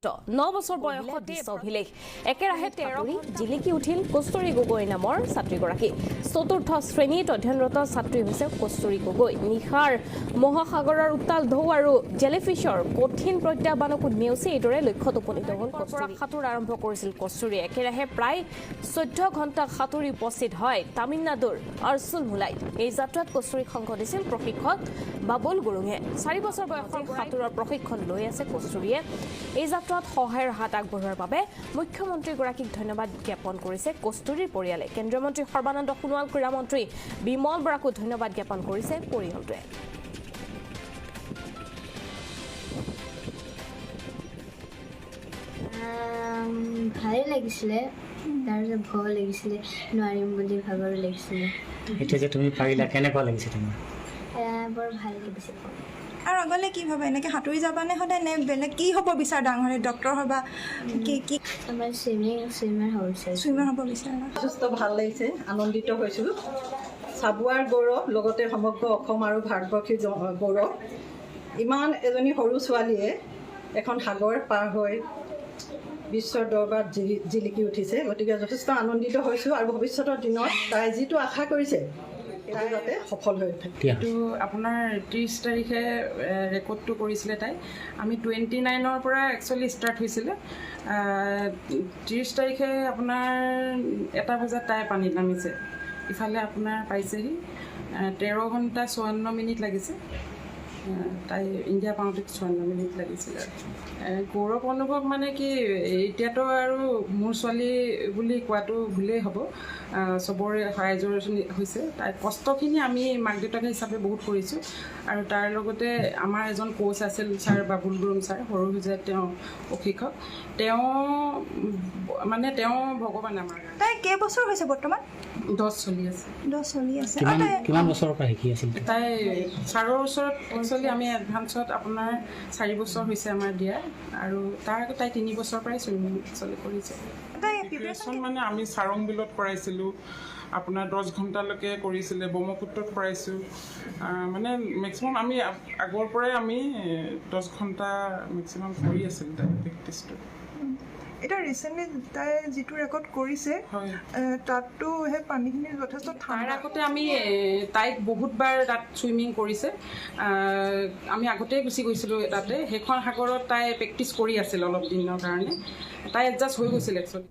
9 বছৰ বয়সত বিশ্ব অভিলেখ। একেৰাহে 13 জিলিকি উঠিল কস্তুৰী গগৈ নামৰ ছাত্ৰীগৰাকী। চতুৰ্থ শ্ৰেণীত অধ্যয়নৰত ছাত্ৰী হৈছে কস্তুৰী গগৈ। নিশাৰ মহাসাগৰৰ উত্তাল ঢৌ আৰু জেলিফিছৰ কঠিন প্ৰত্যাহ্বানকো নেওচি এইদৰে লক্ষ্যত উপনীত হ'ল। পৰা সাঁতোৰ আৰম্ভ কৰিছিল কস্তুৰীয়ে। একেৰাহে প্ৰায় 14 ঘণ্টা সাঁতুৰি উপস্থিত হয় তামিলনাডুৰ আৰ্চুলমুলাইত। এই যাত্ৰাত কস্তুৰীক সংগ দিছিল প্ৰশিক্ষক বাবুল গুৰুঙে। 4 বছৰ বয়সৰ সাঁতোৰৰ প্ৰশিক্ষণ লৈ আছে কস্তুৰীয়ে। এই যাত্ৰাত সহায়ৰ হাত আগবঢ়োৱাৰ বাবে মুখ্যমন্ত্ৰীগৰাকীক ধন্যবাদ জ্ঞাপন কৰিছে কস্তুৰীৰ পৰিয়ালে। কেন্দ্ৰীয় মন্ত্ৰী সৰ্বানন্দ সোণোৱাল, ক্ৰীড়ামন্ত্ৰী বিমল বৰাকো ধন্যবাদ জ্ঞাপন কৰিছে পৰিয়ালটোৱে। ভালেই লাগিছিলে। তাৰপিছত ভয় লাগিছিলে, নোৱাৰিম বুলি ভাগৰো লাগিছিলে। এতিয়া যে তুমি পাৰিলা, কেনেকুৱা লাগিছে তোমাৰ? বৰ ভাল লাগিছে। আৰু আগলৈ কি ভাবা? এনেকৈ সাঁতুৰি যাবানে সদায় নে বেলেগ কি হ'ব বিচাৰা? ডাঙৰ হ'লে ডক্টৰ হ'বা কি কি? আমাৰ চুইমাৰ হ'ব বিচাৰিছোঁ। চুইমাৰ হ'ব বিচাৰা। যথেষ্ট ভাল লাগিছে, আনন্দিত হৈছোঁ। চাবুৱাৰ গৌৰৱ, লগতে সমগ্ৰ অসম আৰু ভাৰতবৰ্ষীৰ গৌৰৱ। ইমান এজনী সৰু ছোৱালীয়ে এখন সাগৰ পাৰ হৈ বিশ্বৰ দৰবাৰত জিলিকি উঠিছে। গতিকে যথেষ্ট আনন্দিত হৈছোঁ আৰু ভৱিষ্যতৰ দিনত তাই যিটো আশা কৰিছে, সেইটো যাতে সফল হৈ উঠে। দিয়া। এইটো আপোনাৰ 30 তাৰিখে ৰেকৰ্ডটো কৰিছিলে তাই। আমি 29ৰ পৰা একচুৱেলি ষ্টাৰ্ট হৈছিলে। 30 তাৰিখে আপোনাৰ 1টা বজাত তাই পানীত নামিছে। ইফালে আপোনাৰ পাইছেহি, 13 ঘণ্টা 54 মিনিট লাগিছে। তাই ইণ্ডিয়া পাওঁতে 54 মিনিট লাগিছিলে। গৌৰৱ অনুভৱ মানে কি, এতিয়াতো আৰু মোৰ ছোৱালী বুলি কোৱাটো ভুলেই হ'ব। চবৰে ৰাইজৰ হৈছে। তাইৰ কষ্টখিনি আমি মাক দেউতাক হিচাপে বহুত কৰিছোঁ আৰু তাৰ লগতে আমাৰ এজন কোচ আছিল ছাৰ, বাবুল গুৰুং ছাৰ, সৰুসজাইত তেওঁ প্ৰশিক্ষক। তেওঁ মানে তেওঁ ভগৱান আমাৰ। তাই কেইবছৰ হৈছে বৰ্তমান? 10 চলি আছে। 10 চলি আছে। কিমান আৰু তাই কিমান বছৰৰ পৰা শিকি আছিল? তাই ছাৰৰ ওচৰত একচুৱেলি আমি এডভান্সত আপোনাৰ 4 বছৰ হৈছে আমাৰ দিয়া আৰু তাৰ আগত তাই 3 বছৰৰ পৰাই চুইমিং একচুৱেলি কৰিছে। তাই প্ৰিপেৰেশ্যন প্ৰিপেৰেশ্যন মানে আমি চাৰং বিলত কৰাইছিলোঁ, আপোনাৰ 10 ঘণ্টালৈকে কৰিছিলে, ব্ৰহ্মপুত্ৰত কৰাইছোঁ। মানে মেক্সিমাম আমি আগৰ পৰাই আমি 10 ঘণ্টা মেক্সিমাম কৰি আছিলোঁ তাই প্ৰেক্টিচটো। এতিয়া ৰিচেণ্টলি তাই যিটো ৰেকৰ্ড কৰিছে, তাততো সেই পানীখিনি যথেষ্ট তাৰ ঠাণ্ডা। আগতে আমি তাইক বহুতবাৰ তাত চুইমিং কৰিছে। আমি আগতেই গুচি গৈছিলোঁ তাতে। সেইখন সাগৰত তাই প্ৰেক্টিচ কৰি আছিল। অলপ দিনৰ কাৰণে তাই এডজাষ্ট হৈ গৈছিল একচুৱেলি।